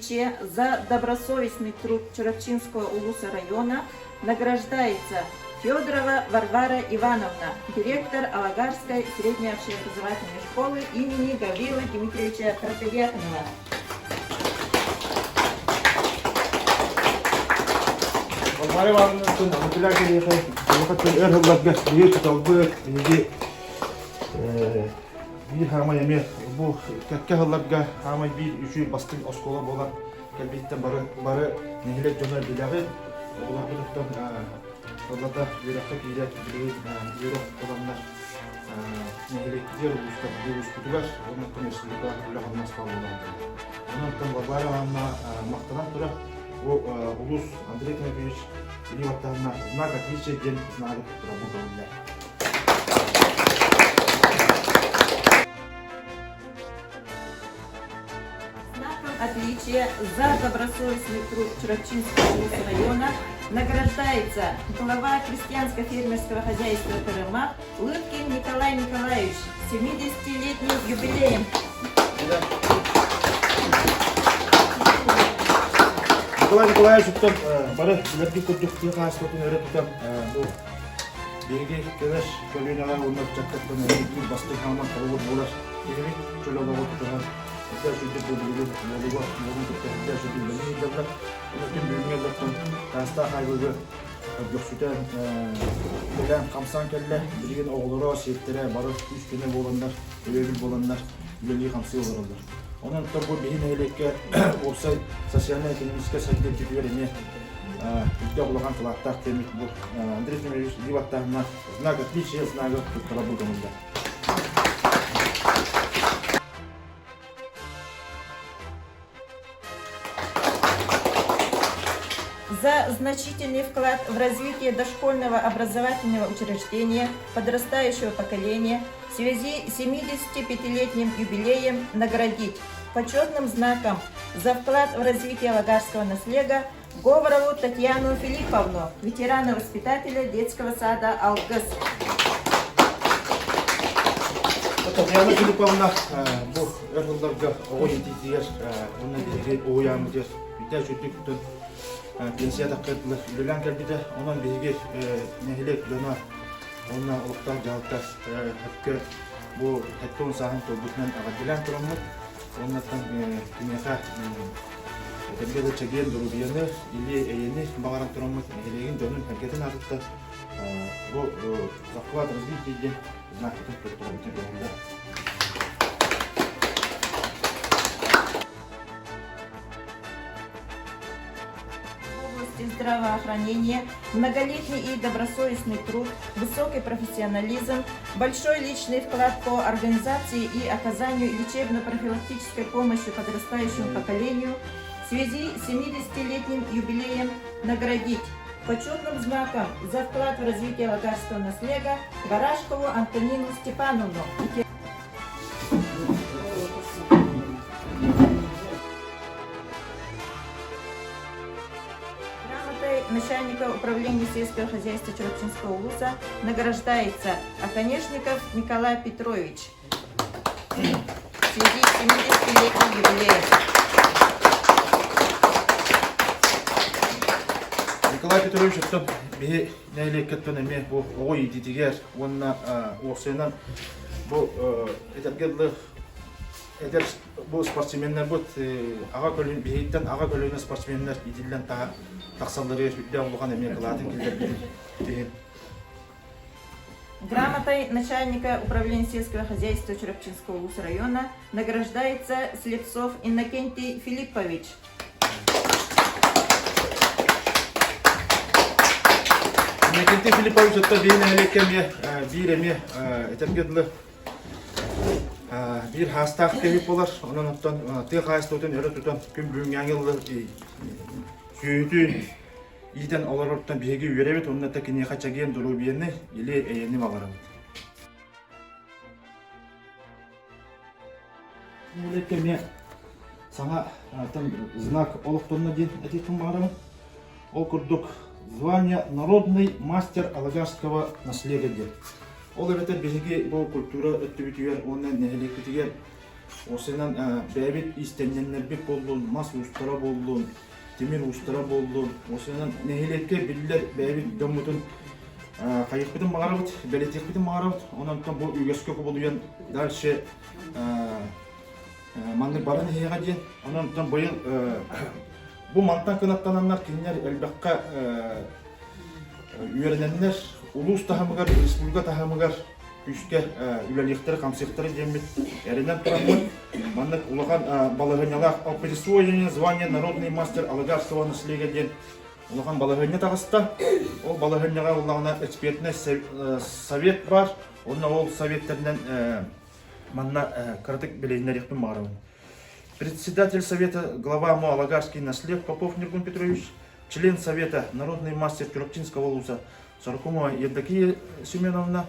отличия за добросовестный труд Чурапчинского улуса района награждается Федорова Варвара Ивановна, директор Алагарской средней общеобразовательной школы имени Гаврила Дмитриевича Протодьяконова. Варвара Ивановна, Анатолий Кириэхэ, өр сылларга биир кыталбыт, биһиги Биир хаамай эмиэ бу кэккэ сылларга хаамай биир үчүгэй бастыҥ оскуола буолан кэлбититтэн бары бары нэһилиэк дьоно билэҕит. Оҕолорбутуттан сыллата үөрэххэ киирэр билигин үөрэх ыланнар нэһилиэкпитигэр улууска улууспутугар уонна республика үлэ-хамнас буолан Онон Варвара Ивановна махтанан турар бу улуус Андрей Тимофеевич илии баттаһынна знак отличия диэн знагы туттаран көҥүллэр. Знаком отличия за добросовестный труд Чурапчинского района награждается глава крестьянско-фермерского хозяйства Крыма Лыткин Николай Николаевич с 70-летним юбилеем. Николай Николаевич оттон бары билэргит курдук тыа хаһаайыстыбатын өрө тутан бу биһиги кэлэр көлүөнэҕэ уонна ыччаттартан биир бастыҥ хааман холобур буолар киһибит чөл олоҕу тутуһан эрдэ сүрдүк бу билигин уолугар уолун кытта эрдэ сүрдүк үлэлии сылдьаллар. Онон бүгүҥҥү олохтон таастаах айылгы дөхсүтэн үлэлээн хамсаан кэллэ. Билигин оҕолоро, сиэттэрэ бары күүс-көмө буоланнар, өйөбүл буоланнар үлэлии-хамсыы олороллор. Онон бу биһи нэһилиэккэ уопсай социальнай-экономическай сайдыы үрдүгэр эмиэ үрдээх улахан кылааттаах кэммит бу Андрей Тимофеевич Ливаттааһына знак отличия знага туттара бу көҥүллэр. За значительный вклад в развитие дошкольного образовательного учреждения подрастающего поколения в связи с 75-летним юбилеем наградить почетным знаком за вклад в развитие лагарского наслега Говорову Татьяну Филипповну, ветерана-воспитателя детского сада «Алгыс». Татьяна Филипповна бу өр сылларга оҕо иитиитигэр уонна биһиги уһуйааммытыгар бүтэ сүрдүк пенсия таххыытылар үлэлээн кэлбитэ. Онон биһиги нэһилиэк дьоно уонна олохтоох дьаһалта өккө бу 70 сааһын туолбутунан эҕэрдэлээн тураммыт. Уоннаттан киниэхэ этэргэ да чэгиэн доруобуйаны, или-эйэни баҕаран тураммыт нэһилиэгин дьонун-сэргэтин аатыттан бу захват развития диэн знакпытын туттарабытын көҥүллэр. области здравоохранения, многолетний и добросовестный труд, высокий профессионализм, большой личный вклад по организации и оказанию лечебно-профилактической помощи подрастающему поколению в связи с 70-летним юбилеем наградить почетным знаком за вклад в развитие лагарского наслега Барашкову Антонину Степановну. Грамотой начальника управления сельского хозяйства Чурапчинского улуса награждается Оконешников Николай Петрович в связи с 70-летним юбилеем. Николай Петрович оттон биһи нэһилиэккэттэн эмиэ бу оҕо иитиитигэр уонна уопсайынан бу этэргэ дылы эдэр бу спортсменнарбыт аҕа көлүн биһиттэн аҕа көлүөнэ спортсменнар иитиллэн тахсалларыгар үрдээх улахан эмиэ кылаатын киллэрбитин иһин Грамотой начальника управления сельского хозяйства Чурапчинского улус района награждается Слепцов Иннокентий Филиппович. Иннокентий Филиппович это биир нэһилиэккэ эмиэ биир эмиэ этэргэ дылы биир хаастаах киһи буолар. Онон оттон тыа хаһаайыстыбатын өрө тутан күн бүгүҥҥээҥи ыллар сүөһүтүн иитэн олорортон биһиги үөрэбит уонна да киниэхэ чэгиэн доруобуйаны или эйэни баҕарабыт. Нэһилиэккэ эмиэ саҥа знак олохтонно диэн этиэхпин баҕарабын. Ол курдук звание народный мастер алагарского наследия диэн. Ол эбэтэр биһиги бу культура өттүбүтүгэр уонна нэһилиэкпитигэр. Осынан бэйэбит иистэнньэннэрбит буоллун, мас уустара буоллун, тимир уустара буоллун, осынан нэһилиэккэ биллэр бэйэбит дьоммутун хайыахпытын баҕарабыт, бэлиэтиэхпитин баҕарабыт. Онон бу үгэскэ кубулуйан дальше маннык баран иһиэҕэ диэн. Онон быйыл бу мантан кынаттананнар кинилэр элбэххэ үөрэнэннэр улуус таһымыгар, республика таһымыгар күүскэ үлэлиэхтэрэ-хамсыахтара диэммит эрэнэн тураммыт маннык улахан балаһыанньалаах присвоение звание народный мастер Алагарского наследия диэн улахан балаһыанньа таҕыста. Ол балаһыанньаҕа улаҕана экспертнэй совет бар. Онно ол советтэринэн манна кыратык билиһиннэриэхпин баҕарабын. Председатель совета глава МО Алагарский наслед Попов Нюргун Петрович, член совета народный мастер Чурапчинского улуса Сорокумова Евдокия Семеновна,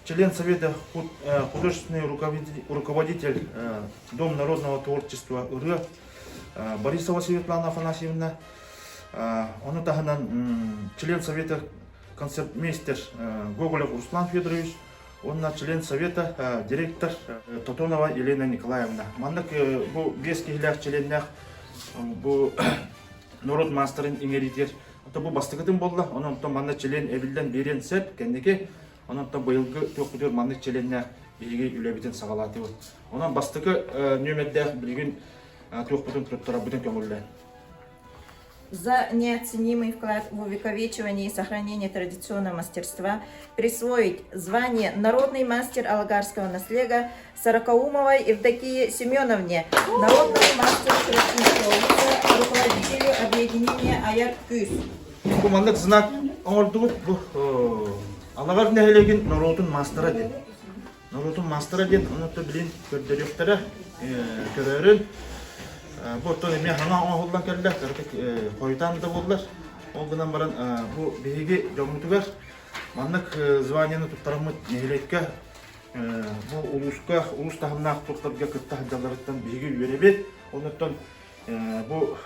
член совета художественный руководитель Дом народного творчества Ырыа Борисова Светлана Афанасьевна, ону таһынан член совета концертмейстер Гоголев Руслан Федорович, уонна член совета директор Тотонова Елена Николаевна. Маннык бу биэс киһилээх чилиэннээх бу норуот маастарын иҥэриитигэр ото бу бастакытын буолла. Онон манна чилиэн эбиллэн биэриэн сөп кэнники. Онон быйылгы туохпутугар маннык чилиэннээх биһиги үлэбитин саҕалаатыбыт. Онон бастакы нүөмэрдээх билигин туохпутун туттарарбытын көҥүллээн. За неоценимый вклад в увековечивание и сохранение традиционного мастерства присвоить звание «Народный мастер Алагарского наслега» Сорокаумовой Евдокии Семеновне, народному мастеру Чурапчинского улуса, руководителю объединения «Аяр Күүс». Бу маннык знак оҥордубут бу Алаҕар нэһилиэгин норуотун маастара диэн. Норуотун маастара диэн онно билин көрдөрүөхтэрэ, көрөөрүн. Бу оттон эмиэ хаҥа оҥоһуллан кэллэ, кыратык хойутаан да буоллар. Ол гынан баран бу биһиги дьоммутугар маннык званиены туттараммыт нэһилиэккэ бу улууска, улуус таһымнаах туттарга кытта сылдьалларыттан биһиги үөрэбит. Оннуттан бу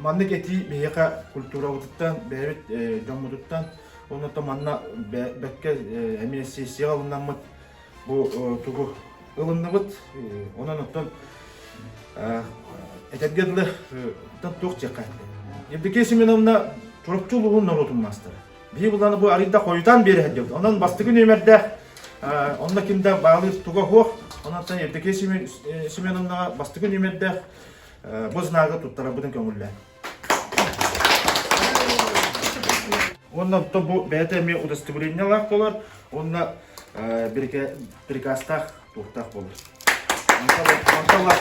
маннык этии биһиэхэ культурабытыттан, бэйэбит дьоммутуттан, оннуттан манна бэккэ эмиэ сессияҕа ылынаммыт бу тугу ылынныбыт. Онон оттон этэргэ дылы туох диэххэ. Евдокия Семеновна Чурапчы улууһун норуотун маастара. Биһи буланы бу арыйда хойутаан биэрэ сылдьабыт. Онон бастакы нүөмэрдээх онно ким да баалыыр туга суох. Онон Евдокия Семеновнаҕа бастакы нүөмэрдээх бу знагы туттарарбытын көҥүллээн. Уонна оттон бу бэйэтэ эмиэ удостоверениелаах буолар уонна приказтаах туохтаах буолар. Мантала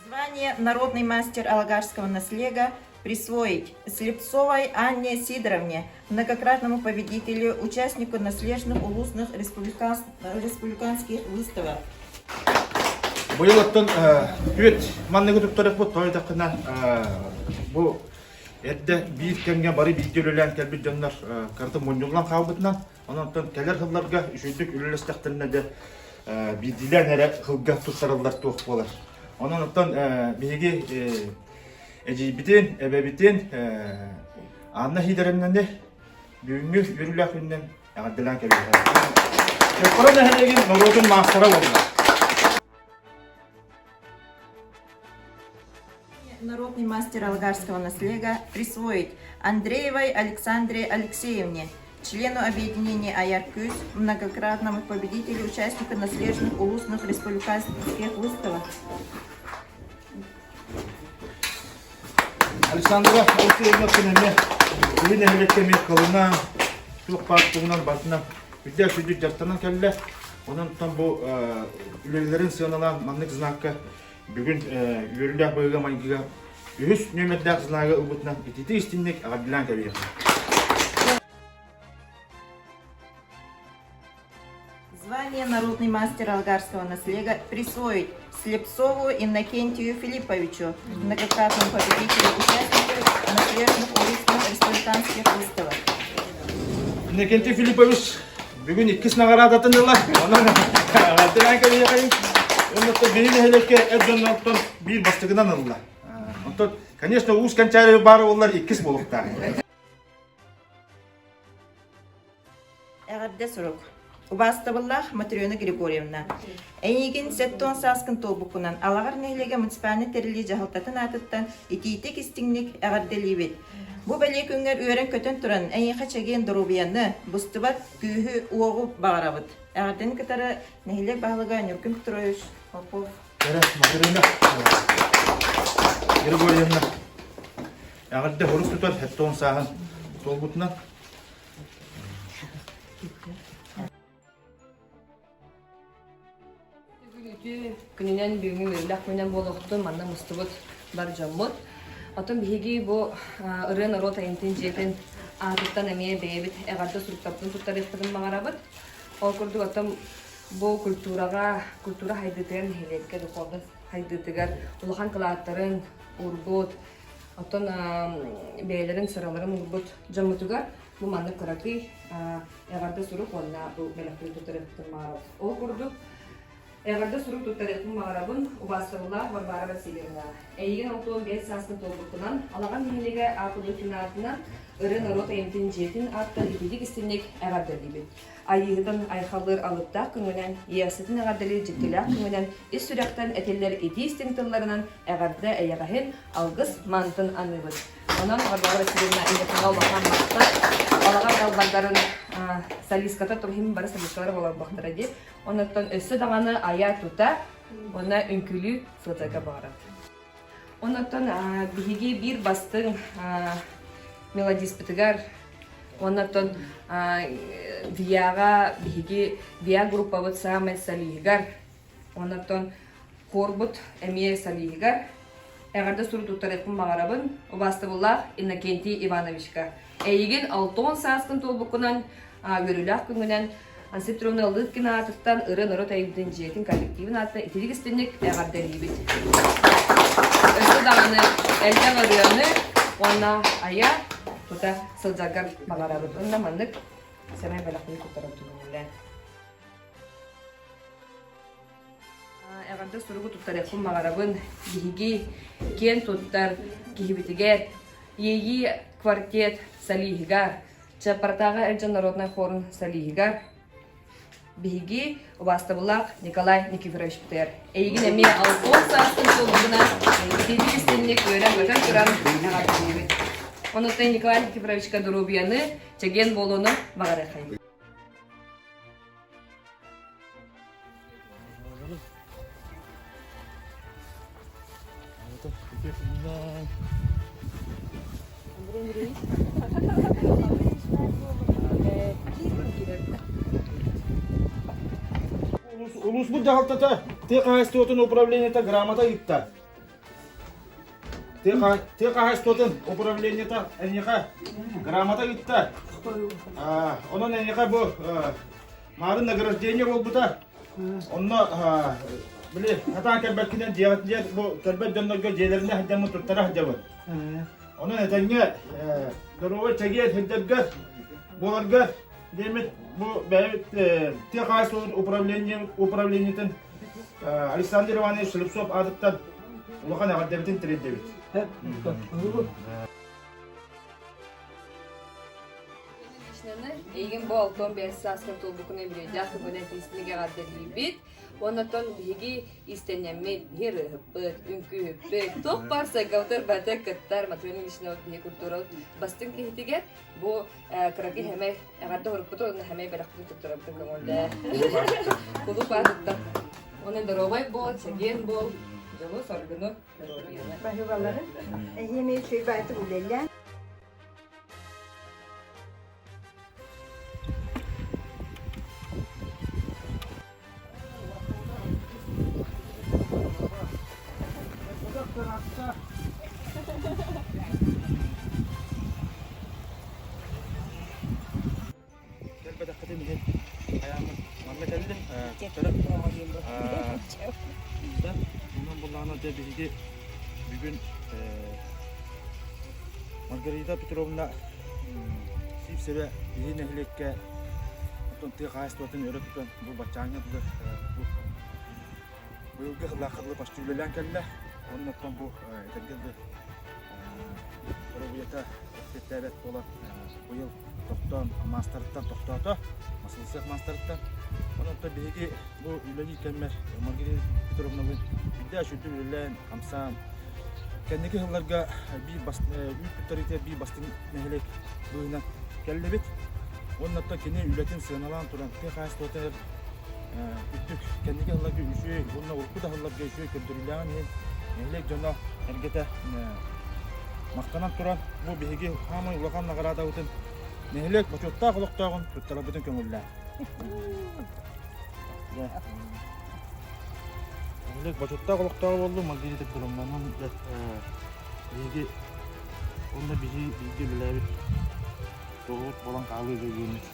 Звание «Народный мастер Алагарского наслега» присвоить Слепцовой Анне Сидоровне, многократному победителю, участнику наслежных улусных республиканских выставок. Быйыл оттон түөт манныгы туттарыппыт тойдахына бу эрдэ биир кэмҥэ бары бииргэ үлэлээн кэлбит дьоннор карта мунньуллан хаалбытынан Онон кэлэр сылларга үчүгдүк үлэлэстэхтэринэ дьэ биирдиилээн эрэ сылга туттараллар туох буолар. Онон оттон биһиги эдьиийбитин, эбэбитин Анна Сидоровнаны бүгүҥҥү үөрүүлээх күнүнэн эҕэрдэлээн кэлбитэ. Чөккөрө нэһилиэгин норуотун маастара буолла. Народный мастер Алгарского наслега присвоить Андреевой Александре Алексеевне, члену объединения «Аяркүс», многократному победителю, участнику наслежных улусных республиканских выставок. Александра Алексеевна күнүнэ бүгүн нэһилиэккэ эмиэ кылына туох баар тугунан барытынан үрдээх сүдү дьарыктанан кэллэ. Онон бу үлэлэрин сыаналаан маннык знакка Бүгүн үөрүүлээх быһыыга-майгыга үһүс нүөмэрдээх знагы ылбытынан ититик истинник эҕэрдэлээн кэбиһиэххэ. Звание народный мастер алгарского наслега присвоить Слепцову Иннокентию Филипповичу, многократному победителю участнику наследных улусных республиканских выставок. Иннокентий Филиппович Бүгүн иккис наҕараадатын ыла. Онон эҕэрдэлээн кэлиэхэйин. Уонна биһи нэһилиэккэ эр дьоннортон биир бастакынан ылла. Онтон, конечно, уус кэнчээри баар буоллар иккис буолуохтаах. Эҕэрдэ сурук. Убаастабыллаах Матрена Григорьевна, эйигин 70 сааскын туолбуккунан Алаҕар нэһилиэгэ муниципальнай тэриллии дьаһалтатын аатыттан итиитик истиҥник эҕэрдэлиибит. Бу бэлиэ күҥҥэр үөрэн-көтөн туран, эйиэхэ чэгиэн доруобуйаны, быстыбат күүһү-уоҕу баҕарабыт. Эҕэрдэни кытары нэһилиэк баһылыга Ньургун Петрович Попов. Матрена Григорьевна, эҕэрдэ хурус тутар 70 сааһын туолбутунан. Үтүө күнүнэн бүгүҥҥү үөрүүлээх күнүнэн буолуохтун манна мустубут бар дьоммут. Оттон биһиги бу ырыа норуот айымньытын дьиэтин аатыттан эмиэ бэйэбит эҕэрдэ суруктарбытын туттарыахпытын баҕарабыт. Ол курдук оттон бу культураҕа, культура хайдыытыгар нэһилиэккэ духовность хайдыытыгар улахан кылааттарын уурбут, оттон бэйэлэрин сыраларын уурбут дьоммутугар бу маннык кыракый эҕэрдэ сурук уонна бу бэлэхпин туттарыахпытын баҕарабыт. Ол курдук эҕэрдэ сурук туттарыахпын баҕарабын убаастабыллаах Варвара Васильевна. Эйигин 65 сааскын туолбуккунан Алаҕан нэһилиэгэ аатырбыт аатынан Ыры норуот айымньытын дьиэтин ааттан итиитик истинник эҕэрдэлиибит. Айыыһытын айхаллыыр алыптаах көҥүнэн, иэхситин эҕэрдэлиир дьиктилээх көҥүнэн ис сүрэхтэн этиллэр итии истиҥ тылларынан эҕэрдэ эйэҕэһин, алгыс мантын аныыбыт. Онон Варвара Васильевна эйиэхэ улахан махтал. Алаҕар далбардарын солистката турхим бары солисткалар буолар дии. Оннуттан өссө даҕаны айа-тута уонна үҥкүүлүү сылдьарга баҕарабыт. Оннуттан биһиги биир бастыҥ мелодиспытыгар оннуттан ВИА-ҕа биһиги ВИА группабыт саамай солиһыгар оннуттан Хуорбут эмиэ солиһыгар эҕэрдэ сурук туттарыахпын баҕарабын убаастабыллаах Иннокентий Ивановичка. Эйигин 60 сааскын туолбуккунан үөрүүлээх күҥҥүнэн Анна Петровна Лыткина аатыттан ырыа норуот айымньытын дьиэтин коллективын аатыттан итирик истинник эҕэрдэлиибит. Өссө даҕаны элбэх ырыаны уонна айа тута сылдьаргар баҕарабыт. Уонна маннык сэмэй бэлэхпин туттарабыт көҥүллээн. Эҕэрдэ суругу туттарыахпын баҕарабын. Биһиги киэн туттар киһибитигэр Иэйии квартет солиһыгар, Чаппаратааҕы эр дьон народнай хорун солиһыгар биһиги убаастабыллаах Николай Никифоровичпытыгар эйигин эмиэ 60 сааскын туолбутунан итиитик истинник үөрэн-көтөн туран эҕэрдэлиибит. Онуттан Николай Никифоровичка доруобуйаны, чэгиэн буолууну баҕарыаххайын. Улууспут дьаһалтата тыа хаһаайыстыбатын управлениета грамота ыытта. Тыа хаһаайыстыбатын управлениета эйиэхэ грамота ыытта. Онон эйиэхэ бу маарын награждение буолбута. Онно били хатаан кэлбэккинэн дьиэҕитинэн бу кэлбэт дьоннорго дьиэлэринэ сылдьаммыт туттара сылдьабыт. Онон этэҥҥэ доруобай чэгиэн сылдьарга буоларга диэммит бу бэйэбит тыа хаһаайыстыбатын управлениетын Александр Иванович Слепцов аатыттан улахан эҕэрдэбитин тириэрдэбит. Эйигин бу 65 сааскын туолбуккун үбүлүөйдээх күҥҥүнэн тиистиник эҕэрдэлиибит. Оннотон биһиги иистэнньэммит, биһи ырыаһыппыт, үҥкүүһүппүт, туох баар сайгабытыгар барыта кыттар Матрена Ильинична биһи культура бастыҥ киһитигэр бу кыракый хэмэй эҕэрдэ оһорукпутун уонна хэмэй бэлэхпитин туттарабытын көҥүллээ. Кулууп аатыттан. Онон доруобай буол, чэгиэн буол, дьолу, соргуну, доруобуйаны. Баһыыбаларын. Эһиэми үчүгэй баайтык үлэлээн. Кэлбэтэххитин иһин хайааммын манна кэллим. Онон буллаҕына дьэ биһиги бүгүн Маргарита Петровна Сивцева биһи нэһилиэккэ оттон тыа хаһаайыстыбатын өрө тутан бу баччааҥҥа дылы бу быйылгы сыллаахха дылы почти үлэлээн кэллэ. Онон оттон бу этэргэ дылы доруобуйата эппиэттээбэт буолан быйыл тохтоон маастарыттан тохтоото, масылысыах маастарыттан. Онон биһиги бу үлэлиир кэммэр Маргарита Петровналыын үрдээх үчүгэй үлэлээн, хамсаан, кэнники сылларга биир бас, үүт туттарыытыгар биир бастыҥ нэһилиэк быһыынан кэллибит. Уонна кини үлэтин сыаналаан туран тыа хаһаайыстыбатыгар үрдүк кэнники сылларга үчүгэй уонна урукку да сылларга үчүгэй көрдөрүүлээҕин иһин нэһилиэк дьоно эргэтэ махтанан туран бу биһиги хаамай улахан наҕараадабытын нэһилиэк бочуоттаах олохтооҕун туттарарбытын көҥүллээн. Нэһилиэк бочуоттаах олохтооҕо буоллум Маргарита Петровнанан биһиги уонна биһиги бииргэ үлэлээбит туоһубут буолан хаалыы дьиэммит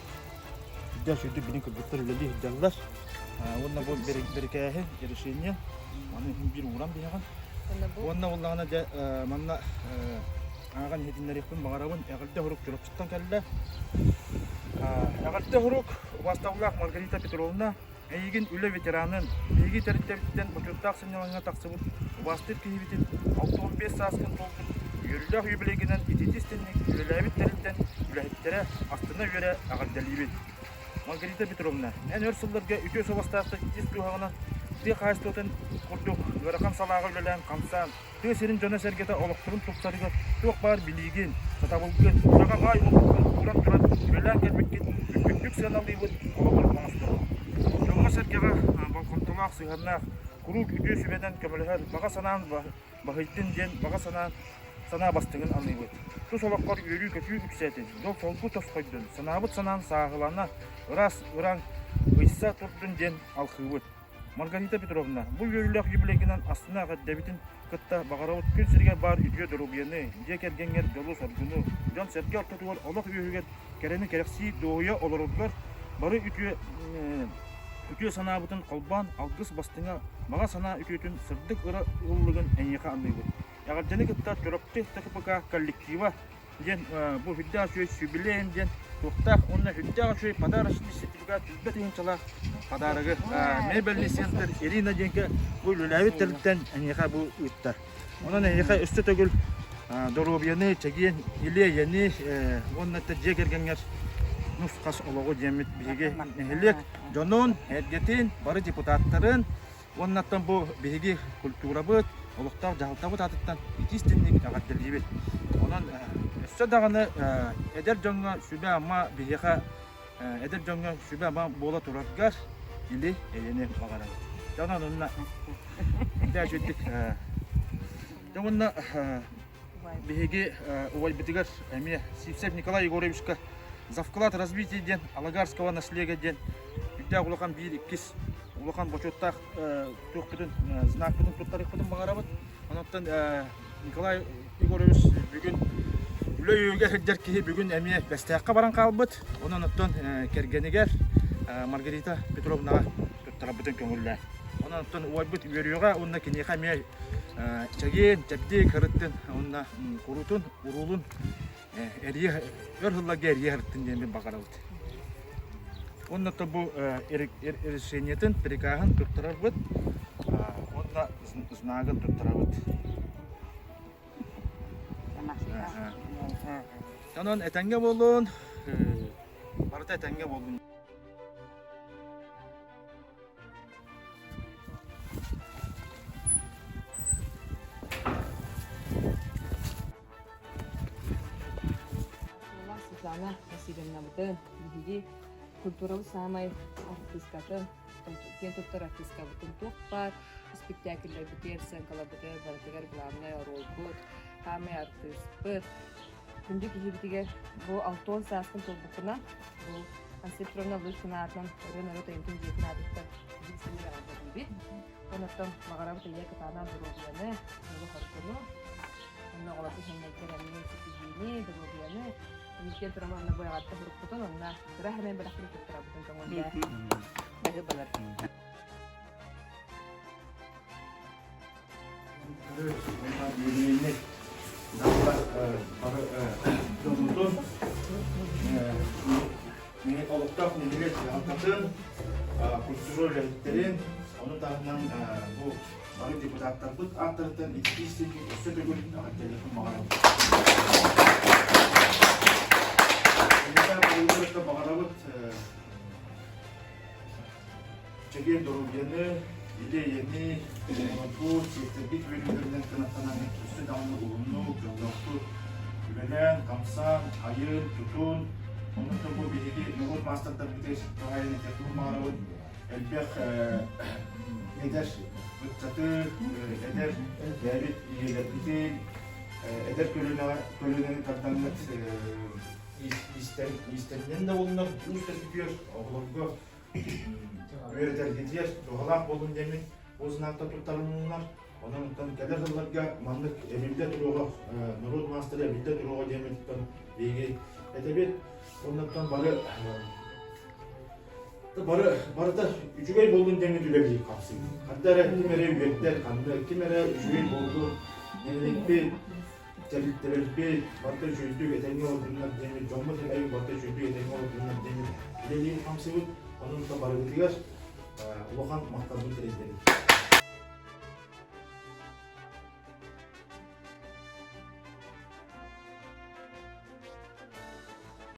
Сүрдээх сүрдүк билин кыргыттар үлэлии сылдьаллар. Уонна бу бэрикээһин, решение, аны иһин биир ууран биһэҕин. Уонна буоллаҕына дьэ манна ааҕан иһитиннэриэхпин баҕарабын. Эҕэрдэ сурук Чурапчыттан кэллэ. Эҕэрдэ сурук убаастабыллаах Маргарита Петровна, эйигин үлэ ветеранын, биһиги тэрилтэбититтэн бочуоттаах сынньалаҥҥа тахсыбыт убаастыыр киһибитин 65 сааскын туолбут үөрүүлээх юбилейгынан ититии-истинник үлэлээбит тэрилтэн үлэһиттэрэ астына-үөрэ эҕэрдэлиибит. Маргарита Петровна, эн өр сылларга үтүө суобастаахтык ис дууһаҕынан тыа хаһаайыстыбатын курдук ыарахан салааҕа үлэлээн-хамсаан, тыа сирин дьоно-сэргэтэ олохторун тупсарыгар туох баар билиигин, сатабылгын, үлэҕэ баай уопуккун ууран туран үлэлээн кэлбиккин үрдүктүк сыаналыыбыт, холобур оҥостобут. Дьоҥҥо-сэргэҕэ болҕомтолоох сыһыаннаах, куруук үтүө сүбэнэн көмөлөһөр баҕа санаан баһыйдын диэн баҕа санаан санаа бастыҥын аныыбыт. Тус олоххор үөрүү-көтүү үксээтин, дьол-соргу тосхойдун, санаабыт санаан сааһылана, ыраас ыраҥ ыйса турдун диэн алхыыбыт. Маргарита Петровна, бу үөрүүлээх юбилейгынан астына эҕэрдэбитин кытта баҕарабыт күн сиригэр баар үтүө доруобуйаны, дьиэ кэргэҥҥэр дьолу-соргуну, дьон-сэргэ ортотугар олох үөһүгэр кэрэни кэрэхсии дуоһуйа олороргор бары үтүө үтүө санаабытын холбоон алгыс бастыҥа баҕа санаа үтүөтүн сырдык ыра ыллыгын эйиэхэ аныыбыт. Эҕэрдэни кытта Чурапчы ТКПК коллектива диэн бу үрдээх үчүгэй сүбэлээн диэн туохтаах уонна үрдээх үчүгэй подарочный сертификат сүүрбэ тыһыынчалаах подарогы мебельный центр Ирина диэнкэ бу үлэлээбит тэрилтэн эйиэхэ бу ыытта. Онон эйиэхэ өссө төгүл доруобуйаны, чэгиэн илиэйэни уонна дьиэ кэргэҥҥэр нус-хас олоҕу диэммит биһиги нэһилиэк дьонун, эргэтин, бары депутаттарын Уоннаттан бу биһиги культурабыт, олохтоох дьаһалтабыт аатыттан итии-истиҥник эҕэрдэлиибит. Онон өссө даҕаны эдэр дьоҥҥо сүбэ-ама биһиэхэ эдэр дьоҥҥо сүбэ-ама буола тураргар или эйэни баҕарабыт. Дьэ онон онно дьэ үчүгдүк дьэ уонна биһиги убайбытыгар эмиэ Сивцев Николай Егоровичка за вклад развития диэн Алагарского наследия диэн үрдээх улахан биир иккис улахан бочуоттаах туохпутун знакпытын туттарыахпытын баҕарабыт. Онон Николай Егорович бүгүн үлэ үөһүгэр сылдьар киһи бүгүн эмиэ Бэстээххэ баран хаалбыт. Онон оттон кэргэнигэр Маргарита Петровнаҕа туттарарбытын көҥүллээн. Онон оттон убайбыт үөрүөҕэ уонна киниэхэ эмиэ чэгиэн, чэбдик ырыттын уонна куруутун, уруулун эрийэ өр сылларга эрийэ ырыттын диэн баҕарабыт. Уонна то бу решениетын, прикаһын туттарарбыт уонна знагын туттарабыт. Онон этэҥҥэ буоллун, барыта этэҥҥэ буоллун. Светлана Васильевнабытын биһиги культурабыт саамай артыыскатын, киэн туттар артыыскабытын туох баар спектакльлэрбитигэр, сценкаларбытыгар барытыгар главнай оруолбут, саамай артыыспыт. Күндү киһибитигэр бу 60 сааспын туолбуккуна бу Анна Петровна Лыткина аатынан ырыа норуот айымньытын дьиэтин аатыттан биир сэмээр эҕэрдэлиибит. Онон баҕарабыт эйэ кытаанах доруобуйаны, дьолу-соргуну, онно оҕолорго сэннэргэр эмиэ ситиһиини, доруобуйаны, инникитин туран онно бу эҕэрдэ сурукпутун, онно кыра хэмэн бэлэхпин туттарабытын көҥүллээ. Баһы балар. Үөрүйэни бары дьонутун олохтоох нэһилиэк дьаһалтатын, культура үлэһиттэрин, ону таһынан бу бары депутаттарбыт ааттарыттан икки истиҥник өссө төгүл эҕэрдэлиэхпин баҕарабын. Чэгиэн доруобуйаны, илэ-эйэни, оҥорбут, сиэттэрбит үөрүүлэринэн кынаттанан өссө даҕаны уһуннук, дьоллоохтук үлэлээн, хамсаан, айын, тутун. Онон бу биһиги норуот маастардарбытыгар туһаайан этиэхпин баҕарабын. Элбэх эдэр ыччаты, эдэр бэйэбит ийэлэрбитин, эдэр көлүөнэҕэ көлүөнэни тардаҥҥыт иистэринэн да буоллунар, уус да сүтүөр оҕолорго үөрэтэргитигэр туһалаах буоллун диэммин бу знактар туттарылыннар. Онон оттон кэлэр сылларга маннык эбиллэ туруоҕа, норуот маастара эбиллэ туруоҕа диэммин биһиги этэбит. Оннуттан бары бары барыта үчүгэй буоллун диэммит үлэлиир хамсыыбыт. Ханна эрэ ким эрэ үөрдэр, ханна ким эрэ үчүгэй буоллун, нэһилиэкпит, тэрилтэлэрбит барыта үчүгэйдик этэҥҥэ олордуннар диэммит, дьоммут-сэргэбит барыта үчүгэйдик этэҥҥэ олордуннар диэммит үлэлиир хамсыыбыт. Онон барыгытыгар улахан махталбын тириэрдэбин.